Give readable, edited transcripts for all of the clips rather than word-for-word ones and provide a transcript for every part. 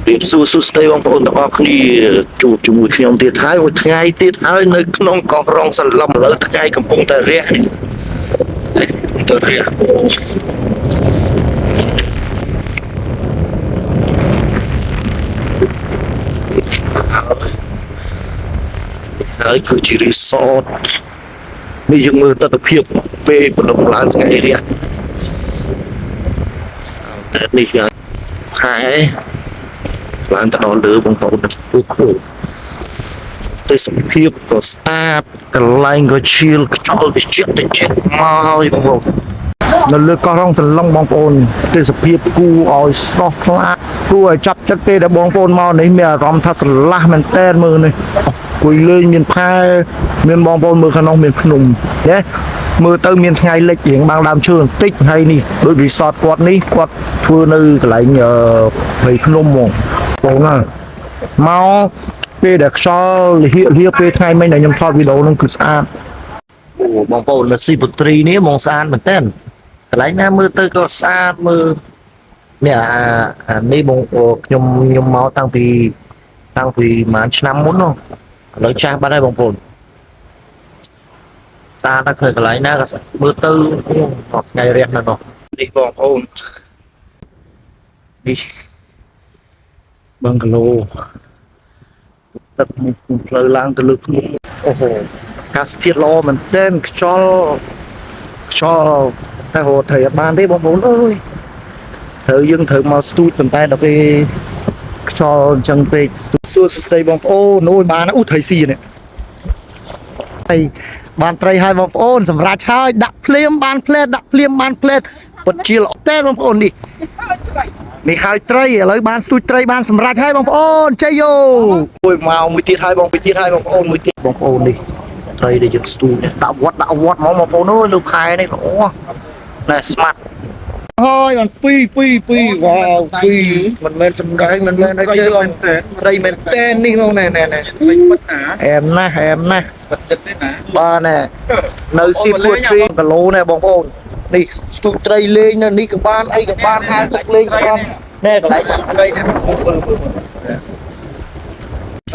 រាបសួរសួស្តីបងប្អូនទាំងអស់គ្នាជួបជាមួយខ្ញុំទៀតហើយមួយថ្ងៃទៀតហើយនៅក្នុងកោះរងសន្លឹមឥឡូវថ្ងៃកំពុងតែរះនេះថ្ងៃកំពុងតែរះហើយគឺជារីសតនេះយើងមើលទស្សនភាពពេលព្រលឹមឡើងថ្ងៃរះតែនេះគេខែឡើងទៅដល់លើបងប្អូនអូហូទេសភាពក៏ស្អាតកន្លែងក៏ឈៀលខ្យល់ត្រជាក់ត្រជាក់មកហើយបងប្អូន នៅលើកោះរងសន្លឹងបងប្អូនទេសភាពគួរឲ្យស្រស់ថ្លាគួរឲ្យចាប់ចិត្តពេលដែលបងប្អូនមកនេះមានអារម្មណ៍ថាស្រឡះមែនតើមើលនេះគួយលេងមានផែមានបងប្អូនមើលខាងនោះមានភ្នំណាមើលទៅមានថ្ងៃលិចរៀងបាំងដើមឈើបន្តិចហើយនេះដូចរីសតគាត់នេះគាត់ធ្វើនៅកន្លែងអឺព្រៃភ្នំហ្មងបងណាមកពេលដែលខ្យល់លហៀលហៀពេលថ្ងៃមិញដែលខ្ញុំថតវីដេអូហ្នឹងគឺស្អាតអូបងប្អូននៅស៊ីបុត្រីនេះហ្មងស្អាតមែនតើ កន្លែងណាមើលទៅក៏ស្អាតមើលនេះអាអានេះបងអូខ្ញុំខ្ញុំមកតាំងពីតាំងពីប្រហែលឆ្នាំមុននោះឥឡូវចាស់បាត់ហើយបងប្អូនស្អាតណាស់ឃើញកន្លែងណាក៏ស្អាតមើលទៅអូដល់ថ្ងៃរះណាស់នោះនេះបងប្អូននេះបឹងកាឡូទឹកមកផ្លូវឡើងទៅលើភ្នំអូហូអាកាសធាតុល្អមែនទែនខ្យល់ខ្យល់តែរត់ត្រូវអត់បានទេបងប្អូនអើយ ត្រូវយើងត្រូវមកស្ទូចប៉ុន្តែដល់ពេលខ្យល់អញ្ចឹងពេកសួរសួស្តីបងប្អូនអូយបានអូត្រីស៊ីនេះហើយបានត្រីហើយបងប្អូនសម្រាប់ហើយដាក់ភ្លាមបានផ្លែតដាក់ភ្លាមបានផ្លែតពិតជាល្អទេបងប្អូននេះនេះហើយត្រីឥឡូវបានស្ទូចត្រីបានសម្រាប់ហើយបងប្អូនជ័យយោអូយមកមួយទៀតហើយបងមួយទៀតហើយបងប្អូនមួយទៀតបងប្អូននេះត្រីដែលយើងស្ទូចនេះដាក់វត្តដាក់វត្តហ្មងបងប្អូនអើយលើផែនេះល្អណែស្មាត់ ហើយបានពីរពីរពីរវ៉ាវពីរមិនមែនសំដែងមិនមែនអីទេបងត្រីមែនតែននេះបងណែណែណែ ត្រីពិតណា អែមណាស់អែមណាស់ ពិតចិត្តទេណា បាទណែនៅស៊ីពួរត្រីគីឡូណែបងប្អូននេះស្ទូចត្រីលេងនៅនេះក៏បានអីក៏បានហាលទឹកលេងក៏បានណែកន្លែងស្ទូចត្រីនេះមើលមើលមើល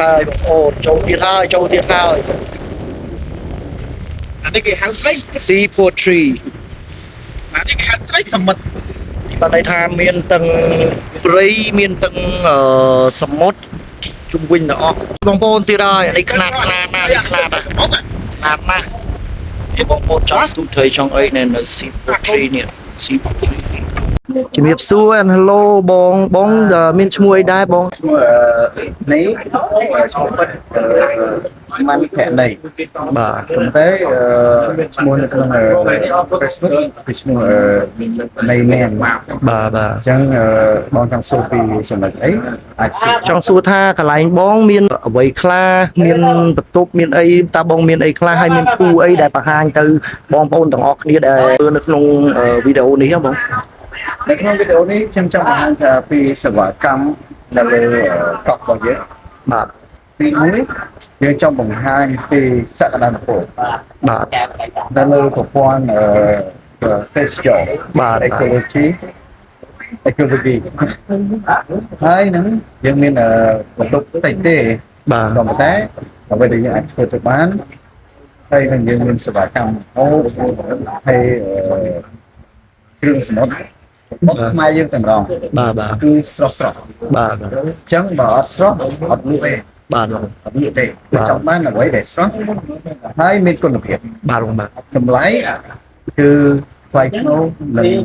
ហើយបងប្អូនចូលទៀតហើយចូលទៀតហើយ អានេះគេហៅត្រី ស៊ីពួរត្រី អានេះគេហៅត្រីសមុទ្រ បានន័យថាមានទាំងព្រៃមានទាំងអឺសមុទ្រជុំវិញទាំងអស់បងប្អូនទៀតហើយអានេះខ្នាតខ្នាតណាស់នេះខ្នាតណាស់ បង ខ្នាតណាស់នេះបងប្អូនចង់ស្ទូចត្រីចង់អីនៅនៅ Sea Poetry នេះ Sea Poetry ជំរាបសួរ and hello បងបងអឺមានឈ្មោះអីដែរបង ឈ្មោះអឺនេះឈ្មោះពិតអឺម៉ាន់ភក្តី បាទ ប៉ុន្តែអឺឈ្មោះនៅក្នុងអឺ Facebook គឺឈ្មោះអឺនៃមែន បាទបាទ អញ្ចឹងអឺបងចង់សួរពីចំណុចអីអាចសួរ ចង់សួរថាកន្លែងបងមានអ្វីខ្លះមានបន្ទប់មានអីតើបងមានអីខ្លះហើយមានគូអីដែលបង្ហាញទៅបងប្អូនទាំងអស់គ្នាដែលមើលនៅក្នុងអឺវីដេអូនេះហ៎បង នៅក្នុងវីដេអូនេះខ្ញុំចង់បង្ហាញថាពីសេវាកម្មនៅលើកោះរបស់យើង បាទ ទី1យើងចង់បង្ហាញពីសក្តានុពល បាទ នៅលើប្រព័ន្ធអឺទេសចរ បាទ ecology ecology ហើយនឹងយើងមានអឺបន្ទប់តិចទេ បាទ ក៏ប៉ុន្តែអ្វីដែលយើងអាចធ្វើទៅបានហើយនឹងយើងមានសេវាកម្មអូហើយអឺគ្រឿងសមុទ្របុកខ្មែរយើងតែម្ដង បាទបាទ គឺស្រស់ស្រស់ បាទ អញ្ចឹងបើអត់ស្រស់អត់លក់ទេ បាទបង អត់លក់ទេគឺចង់បានអ្វីដែលស្រស់ហើយមានគុណភាព បាទបងបាទ តម្លៃគឺថ្លៃថ្នូរនិង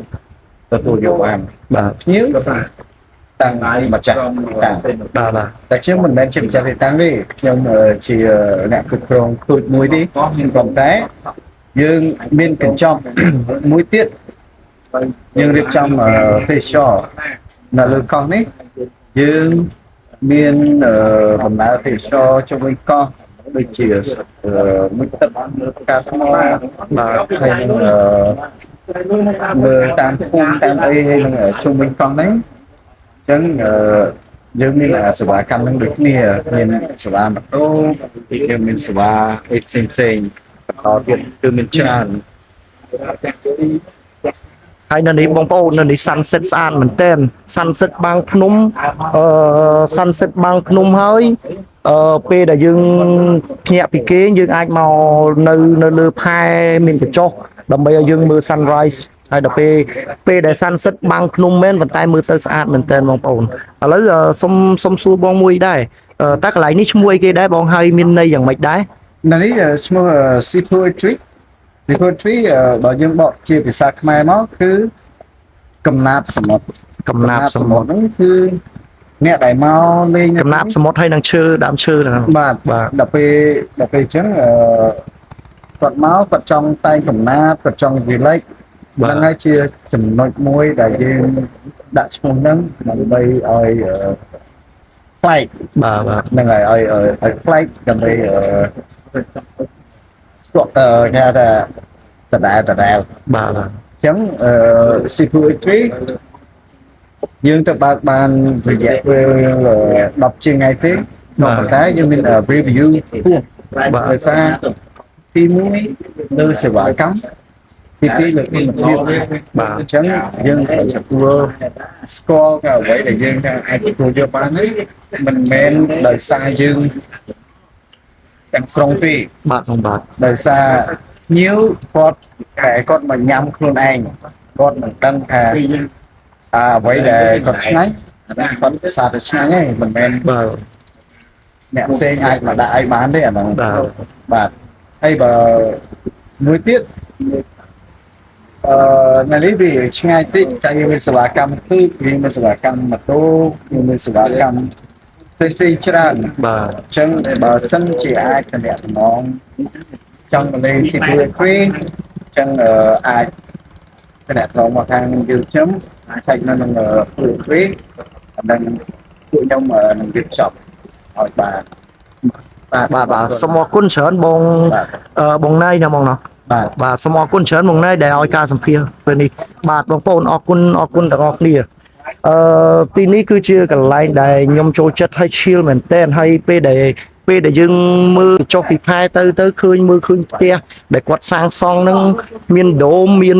ទទួលយកបាន បាទ ភ្ញៀវក៏តាំងម្ចាស់តាំង បាទបាទ តែខ្ញុំមិនមែនជាម្ចាស់ទីតាំងទេខ្ញុំអឺជាអ្នកគ្រប់គ្រងទូចមួយទេប៉ុន្តែយើងមានកញ្ចប់ មួយទៀតយើងរៀបចំអឺទេសចរនៅលើកោះនេះយើងមានអឺដំណើរទេសចរជុំវិញកោះដូចជាអឺមួយទឹកការថ្ម បាទ ហើយនឹងអឺមើលតាមភូមិតាមអីហើយនឹងជុំវិញកោះហ្នឹងអញ្ចឹងអឺយើងមានអាសេវាកម្មហ្នឹងដូចគ្នាមានសេវាម៉ូតូយើងមានសេវាអីផ្សេងផ្សេងៗបន្តទៀតគឺមានច្រើន ហើយនៅនេះបងប្អូននៅនេះ sunset ស្អាតមែនតើ sunset បាំងភ្នំអឺ sunset បាំងភ្នំហើយអឺពេលដែលយើងភ្ញាក់ពីគេងយើងអាចមកនៅនៅលើផែមានកញ្ចុះដើម្បីឲ្យយើងមើល sunrise ហើយដល់ពេលពេលដែល sunset បាំងភ្នំមែនប៉ុន្តែមើលទៅស្អាតមែនតើបងប្អូនឥឡូវអឺសុំសុំសួរបងមួយដែរអឺតើកន្លែងនេះឈ្មោះអីគេដែរបងហើយមានន័យយ៉ាងម៉េចដែរ នៅនេះឈ្មោះ Sea Poetry Sea Poetry បើយើងបកជាភាសាខ្មែរមកគឺកំណាបសមុទ្រ កំណាបសមុទ្រ ហ្នឹងគឺអ្នកដែលមកលេងនៅ កំណាបសមុទ្រហើយនឹងឈើដើមឈើហ្នឹង បាទ បាទ ដល់ពេលដល់ពេលអញ្ចឹងអឺគាត់មកគាត់ចង់តែងកំណាបគាត់ចង់ relax បាទ ហ្នឹងហើយជាចំណុចមួយដែលយើងដាក់ឈ្មោះហ្នឹងដើម្បីឲ្យអឺប្លែក បាទបាទ ហ្នឹងហើយឲ្យឲ្យឲ្យប្លែកដើម្បីអឺស្ទាក់អឺគេហៅថាដដែលដដែល បាទបាទ អញ្ចឹងអឺ C2X3 យើងទៅបើកបានរយៈពេល10ជាងថ្ងៃទេក៏ប៉ុន្តែយើងមាន review ខ្ពស់ បាទ ដោយសារទី1លើសេវាកម្មទី2លើគុណភាព បាទ អញ្ចឹងយើងត្រូវទទួលស្គាល់ថាអ្វីដែលយើងថាអាចទទួលយកបាននេះមិនមែនដោយសារយើងទាំងស្រុងទេ បាទបងបាទ ដោយសារភ្ញៀវគាត់តែគាត់មកញ៉ាំខ្លួនឯងគាត់មិនដឹងថាអាអ្វីដែលគាត់ឆ្ងាញ់អាហ្នឹងគាត់សាតែឆ្ងាញ់ហើយមិនមែន បាទ អ្នកផ្សេងអាចមកដាក់ឲ្យបានទេអាហ្នឹង បាទ បាទហើយបើមួយទៀតអឺនៅនេះវាឆ្ងាយតិចតែយើងមានសេវាកម្មទូកយើងមានសេវាកម្មម៉ូតូយើងមានសេវាកម្មផ្សេងៗច្រើន បាទ អញ្ចឹងបើសិនជាអាចតំណតំណងចង់មកលេង Sea Poetry អញ្ចឹងអឺអាចតំណតំណងមកខាងយើងខ្ញុំអាចឆែកនៅក្នុង Poetry អានឹងពួកខ្ញុំអឺនឹងរៀបចំឲ្យបានបាទ បាទបាទសូមអរគុណច្រើនបង បាទ អឺបងណៃណាបងណោះ បាទ បាទសូមអរគុណច្រើនបងណៃដែលឲ្យការសម្ភាសពេលនេះបាទបងប្អូនអរគុណអរគុណទាំងអស់គ្នាអឺទីនេះគឺជាកន្លែងដែលខ្ញុំចូលចិត្តហើយឈៀលមែនតើហើយពេលដែលពេលដែលយើងមើលចុះពីផែទៅទៅឃើញមើលឃើញផ្ទះដែលគាត់សាងសង់ហ្នឹងមានដូមមាន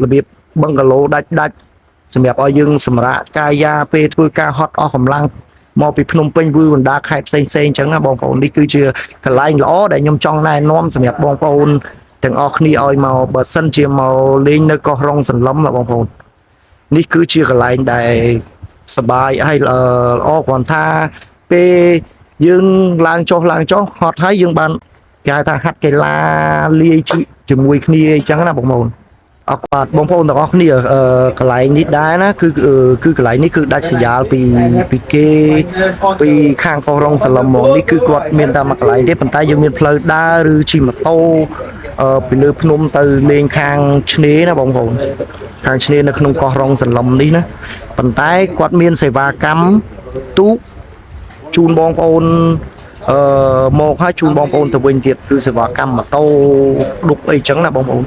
របៀបបឹងកាឡូដាច់ដាច់សម្រាប់ឲ្យយើងសម្រាកកាយាពេលធ្វើការហត់អស់កម្លាំងមកពីភ្នំពេញឬបណ្ដាខេត្តផ្សេងផ្សេងអញ្ចឹងណាបងប្អូននេះគឺជាកន្លែងល្អដែលខ្ញុំចង់ណែនាំសម្រាប់បងប្អូនទាំងអស់គ្នាឲ្យមកបើសិនជាមកលេងនៅកោះរ៉ុងសន្លឹមណាបងប្អូននេះគឺជាកន្លែងដែលសប្បាយហើយល្អគ្រាន់ថាពេលយើងឡើងចុះឡើងចុះហត់ហើយយើងបានគេហៅថាហាត់កីឡាលាយជាមួយគ្នាអញ្ចឹងណាបងប្អូន អរគុណបងប្អូនទាំងអស់គ្នាអឺកន្លែងនេះដែរណាគឺគឺកន្លែងនេះគឺដាច់ស្រយាលពីពីគេពីខាងកោះរ៉ុងសលឹមហ្មងនេះគឺគាត់មានតែមួយកន្លែងទេប៉ុន្តែយើងមានផ្លូវដើរឬជិះម៉ូតូអឺពីលើភ្នំទៅលេងខាងឆ្នេរណាបងប្អូនខាងឆ្នេរនៅក្នុងកោះរ៉ុងសលឹមនេះណាប៉ុន្តែគាត់មានសេវាកម្មទូកជូនបងប្អូនអឺមកហើយជូនបងប្អូនទៅវិញទៀតគឺសេវាកម្មម៉ូតូឌុបអីចឹងណាបងប្អូន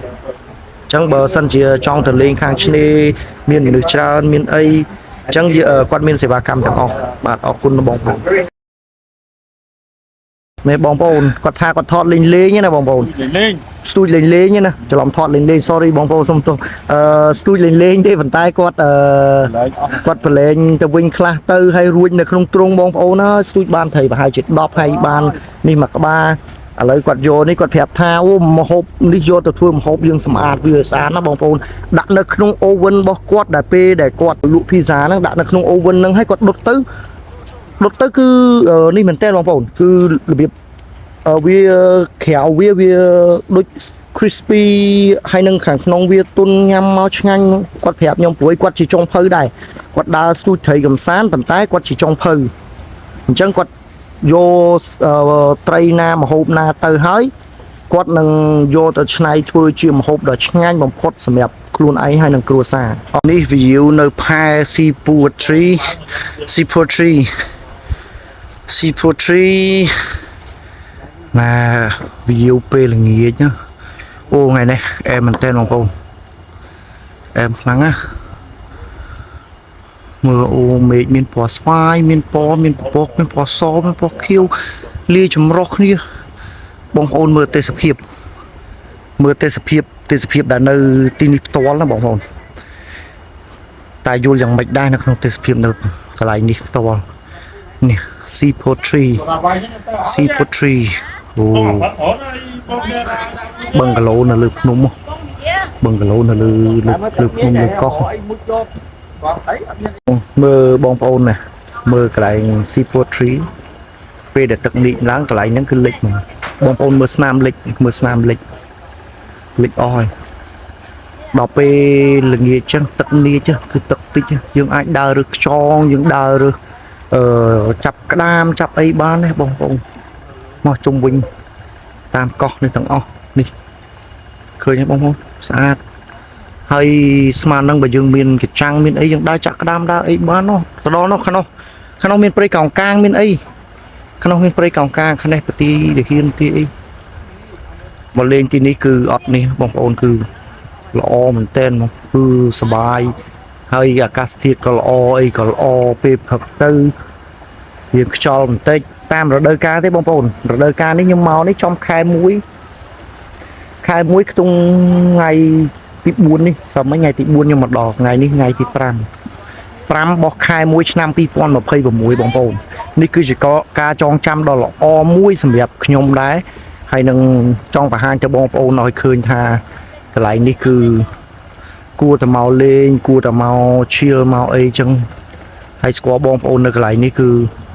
ចឹងបើសិនជាចង់ទៅលេងខាងឆ្នេរមានមនុស្សច្រើនមានអីចឹងយើងគាត់មានសេវាកម្មទាំងអស់បាទអរគុណបងប្អូនមេបងប្អូនគាត់ថាគាត់ថតលេងលេងណាបងប្អូន លេង ស្ទូចលេងលេងណាច្រឡំថតលេងលេង sorry បងប្អូនសុំទោសអឺស្ទូចលេងលេងទេប៉ុន្តែគាត់អឺ លែងអស់ គាត់ប្រឡែងទៅវិញខ្លះទៅហើយរួចនៅក្នុងទ្រុងបងប្អូនហើយស្ទូចបានត្រីប្រហែលជា10ហើយបាននេះមួយក្បាលឥឡូវគាត់យកនេះគាត់ប្រាប់ថាអូម្ហូបនេះយកទៅធ្វើម្ហូបយើងសម្អាតវាឲ្យស្អាតណាបងប្អូនដាក់នៅក្នុង oven របស់គាត់ដែលពេលដែលគាត់លក់ភីហ្សាហ្នឹងដាក់នៅក្នុង oven ហ្នឹងហើយគាត់ដុតទៅដុតទៅគឺនេះមែនតើបងប្អូនគឺរបៀបវាក្រៅវាវាដូច crispy ហើយនឹងខាងក្នុងវាទុនញ៉ាំមកឆ្ងាញ់គាត់ប្រាប់ខ្ញុំព្រួយគាត់ជាចុងភៅដែរគាត់ដើរស្ទូចត្រីកំសាន្តប៉ុន្តែគាត់ជាចុងភៅអញ្ចឹងគាត់យកត្រីណាម្ហូបណាទៅហើយគាត់នឹងយកទៅច្នៃធ្វើជាម្ហូបដ៏ឆ្ងាញ់បំផុតសម្រាប់ខ្លួនឯងហើយនឹងគ្រួសារនេះ view នៅផែ Sea Poetry Sea Poetry Sea Poetry ណា view ពេលល្ងាចណាអូថ្ងៃនេះអែមមែនតើបងប្អូនអែមខ្លាំងណាស់មើលអូមេឃមានពណ៌ស្វាយមានពណ៌មានពពកមានពណ៌សមានពណ៌ខៀវលាយចម្រុះគ្នាបងប្អូនមើលទេសភាពមើលទេសភាពទេសភាពដែលនៅទីនេះផ្ទាល់ណាបងប្អូន តែយល់យ៉ាងម៉េចដែរនៅក្នុងទេសភាពនៅកន្លែងនេះផ្ទាល់នេះ Sea Poetry Sea Poetry អូបឹងកាឡូនៅលើភ្នំហ៎បឹងកាឡូនៅលើលើលើភ្នំលើកោះមើលបងប្អូនណាមើលកន្លែង Sea Poetry ពេលដែលទឹកលិចឡើងកន្លែងហ្នឹងគឺលិចហ្មងបងប្អូនមើលស្នាមលិចមើលស្នាមលិចលិចអស់ហើយដល់ពេលល្ងាចចឹងទឹកនាចគឺទឹកតិចយើងអាចដើររើសខ្យងយើងដើររើសអឺចាប់ក្តាមចាប់អីបានទេបងប្អូនមកជុំវិញតាមកោះនេះទាំងអស់នេះឃើញទេបងប្អូនស្អាតហើយស្មាននឹងបើយើងមានកញ្ចាំងមានអីយើងដើរចាក់ក្តាមដើរអីបាននោះទៅដល់នោះក្នុងក្នុងមានព្រៃកោងកាងមានអី ក្នុងមានព្រៃកោងកាងខ្នេះប្រទីរហៀនទីអីមកលេងទីនេះគឺអត់នេះបងប្អូនគឺល្អមែនទែនមកគឺសប្បាយហើយអាកាសធាតុក៏ល្អអីក៏ល្អពេលព្រឹកទៅយើងខ្យល់បន្តិចតាមរដូវកាលទេបងប្អូនរដូវកាលនេះខ្ញុំមកនេះចំខែ1ខែ1ខ្ទង់ថ្ងៃទី4នេះសមមិញថ្ងៃទី4ខ្ញុំមកដល់ថ្ងៃនេះថ្ងៃទី5 5របស់ខែ1ឆ្នាំ2026បងប្អូននេះគឺជាការចងចាំដ៏ល្អមួយសម្រាប់ខ្ញុំដែរហើយនឹងចង់បង្ហាញទៅបងប្អូនឲ្យឃើញថាកន្លែងនេះគឺគួរតែមកលេងគួរតែមកឈៀលមកអីចឹងហើយស្គាល់បងប្អូននៅកន្លែងនេះគឺ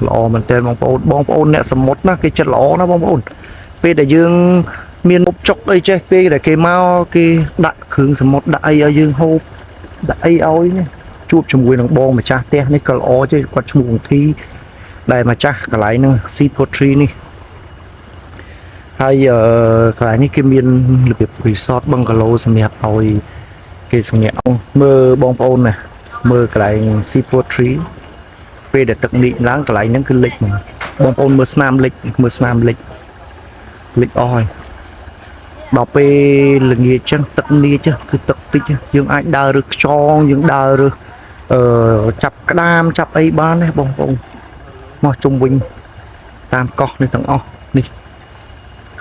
ល្អមែនទែនបងប្អូនបងប្អូនអ្នកសមុទ្រណាគេចិត្តល្អណាបងប្អូនពេលដែលយើងមានមុខចុកអីចេះពេលដែលគេមកគេដាក់គ្រឿងសមុទ្រដាក់អីឲ្យយើងហូបដាក់អីឲ្យនេះ ជួបជាមួយនឹងបងម្ចាស់ផ្ទះនេះក៏ល្អទេគាត់ឈ្មោះអង្ធីដែលម្ចាស់កន្លែងហ្នឹង Sea Poetry នេះហើយអឺកន្លែងនេះគេមានរបៀប resort bungalow សម្រាប់ឲ្យគេសម្រាប់មើលបងប្អូនណាមើលកន្លែង Sea Poetry ពេលដែលទឹកលិចឡើងកន្លែងហ្នឹងគឺលិចហ្មងបងប្អូនមើលស្នាមលិចមើលស្នាមលិចលិចអស់ហើយដល់ពេលល្ងាចចឹងទឹកនាចគឺទឹកតិចយើងអាចដើររើសខ្យងយើងដើររើស អឺចាប់ក្តាមចាប់អីបានទេបងប្អូនមកជុំវិញតាមកោះនេះទាំងអស់នេះ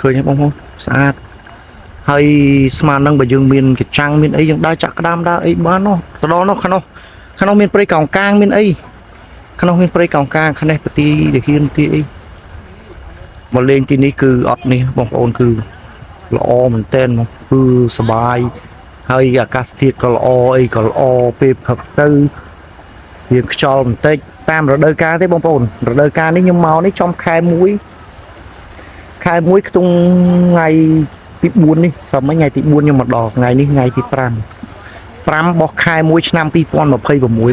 ឃើញទេបងប្អូនស្អាតហើយស្មាននឹងបើយើងមានកញ្ចាំងមានអីយើងដើរចាក់ក្តាមដើរអីបាននោះទៅដល់នោះក្នុងក្នុងមានព្រៃកោងកាងមានអីក្នុងមានព្រៃកោងកាងខ្នេះប្រទីរហៀនទីអីមកលេងទីនេះគឺអត់នេះបងប្អូនគឺល្អមែនទែនមកគឺសប្បាយហើយអាកាសធាតុក៏ល្អអីក៏ល្អពេលព្រឹកទៅ យើងខ្យល់បន្តិចតាមរដូវកាលទេបងប្អូនរដូវកាលនេះខ្ញុំមកនេះចំខែ1ខែ1ខ្ទង់ថ្ងៃទី4នេះសមមិញថ្ងៃទី4ខ្ញុំមកដល់ថ្ងៃនេះថ្ងៃទី5 5របស់ខែ1ឆ្នាំ2026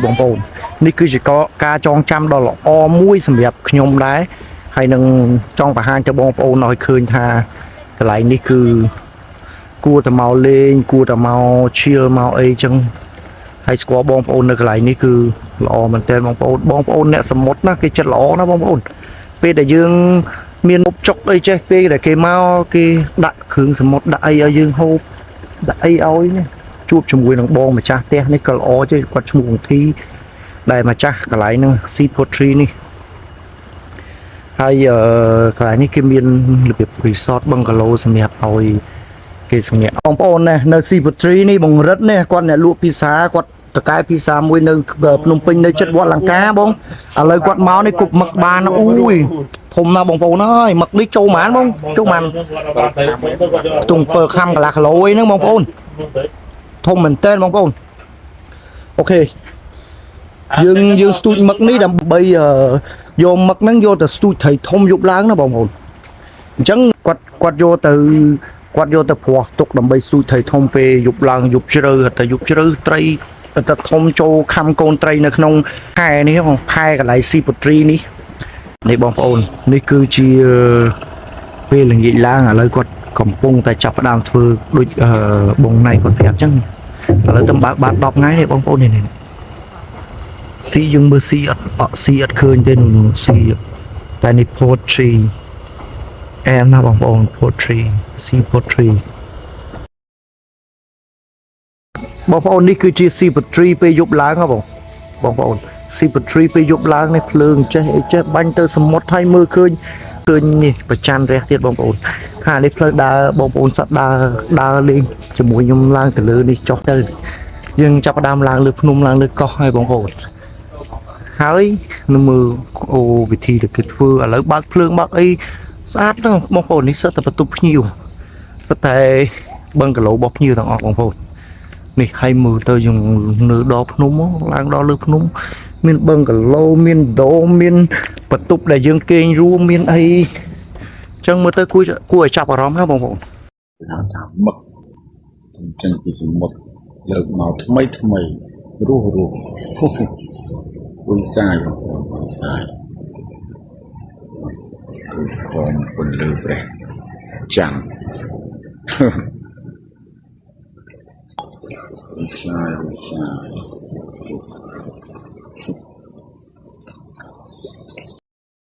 បងប្អូននេះគឺជាការចងចាំដ៏ល្អមួយសម្រាប់ខ្ញុំដែរហើយនឹងចង់បង្ហាញទៅបងប្អូនឲ្យឃើញថាកន្លែងនេះគឺគួរតែមកលេងគួរតែមកឈៀលមកអីចឹង ហើយស្គាល់បងប្អូននៅកន្លែងនេះគឺល្អមែនទែនបងប្អូនបងប្អូនអ្នកសមុទ្រណាគេចិត្តល្អណាបងប្អូនពេលដែលយើងមានមុខចុកអីចេះពេលដែលគេមកគេដាក់គ្រឿងសមុទ្រដាក់អីឲ្យយើងហូបដាក់អីឲ្យនេះជួបជាមួយនឹងបងម្ចាស់ផ្ទះនេះក៏ល្អទេគាត់ឈ្មោះអង្ធីដែលម្ចាស់កន្លែងហ្នឹង Sea Poetry នេះហើយអឺកន្លែងនេះគេមានរបៀប resort bungalow សម្រាប់ឲ្យគេសម្រាប់បងប្អូនណានៅ Sea Poetry នេះបងរិទ្ធនេះគាត់អ្នកលក់ភីសាគាត់តកែភីសាមួយនៅភ្នំពេញនៅចិត្តវត្តលង្កាបងឥឡូវគាត់មកនេះគប់មឹកបានអូយធំណាស់បងប្អូនអើយមឹកនេះចូលហ្មងបងចូលហ្មងខ្ទង់7ខាំកន្លះគីឡូអីហ្នឹងបងប្អូនធំមែនតើបងប្អូន OK យើងយើងស្ទូចមឹកនេះដើម្បីអឺយកមឹកហ្នឹងយកទៅស្ទូចត្រីធំយប់ឡើងណាបងប្អូនអញ្ចឹងគាត់គាត់យកទៅគាត់យកទៅព្រោះទុកដើម្បីស្ទូចត្រីធំពេលយប់ឡើងយប់ជ្រៅតែយប់ជ្រៅត្រីតែធំចូលខំកូនត្រីនៅក្នុងផែនេះបងផែកន្លែងស៊ីពុទ្រីនេះនេះបងប្អូននេះគឺជាពេលល្ងាចឡើងឥឡូវគាត់កំពុងតែចាប់ផ្ដើមធ្វើដូចអឺបងណៃគាត់ប្រាប់អញ្ចឹងឥឡូវទៅបើកបាត10ថ្ងៃនេះបងប្អូននេះនេះ ស៊ីយើងមើលស៊ីអត់អត់ស៊ីអត់ឃើញទេនោះស៊ីតែនេះ poetry អែមណាបងប្អូន poetry sea poetry បងប្អូននេះគឺជា sea poetry ពេលយប់ឡើងហ៎បងបងប្អូន sea poetry ពេលយប់ឡើងនេះភ្លើងចេះអីចេះបាញ់ទៅសមុទ្រហើយមើលឃើញឃើញនេះប្រច័នរះទៀតបងប្អូនហានេះផ្លូវដើរបងប្អូនសត្វដើរដើរលេងជាមួយខ្ញុំឡើងទៅលើនេះចុះទៅ យើងចាប់ផ្ដើមឡើងលើភ្នំឡើងលើកោះហើយបងប្អូនហើយនៅមើលអូវិធីដែលគេធ្វើឥឡូវបើកភ្លើងបើកអីស្អាតណាស់បងប្អូននេះសិតតែបន្ទប់ភ្ញៀវសិតតែបឹងកាឡូរបស់ភ្ញៀវទាំងអស់បងប្អូននេះហើយមើលទៅយើងនៅដល់ភ្នំមកឡើងដល់លើភ្នំ មានបឹងកាឡូមានដូមមានបន្ទប់ដែលយើងគេងរួមមានអីអញ្ចឹងមើលទៅគួរគួរឲ្យចាប់អារម្មណ៍ណាស់បងប្អូន គេហៅថាមឹកចេញពីសមុទ្រលើកមកថ្មីថ្មីរស់រស់ ពុយសាយបងប្អូនពុយសាយទូខំពន្លឺព្រះចាំង ពុយសាយពុយសាយ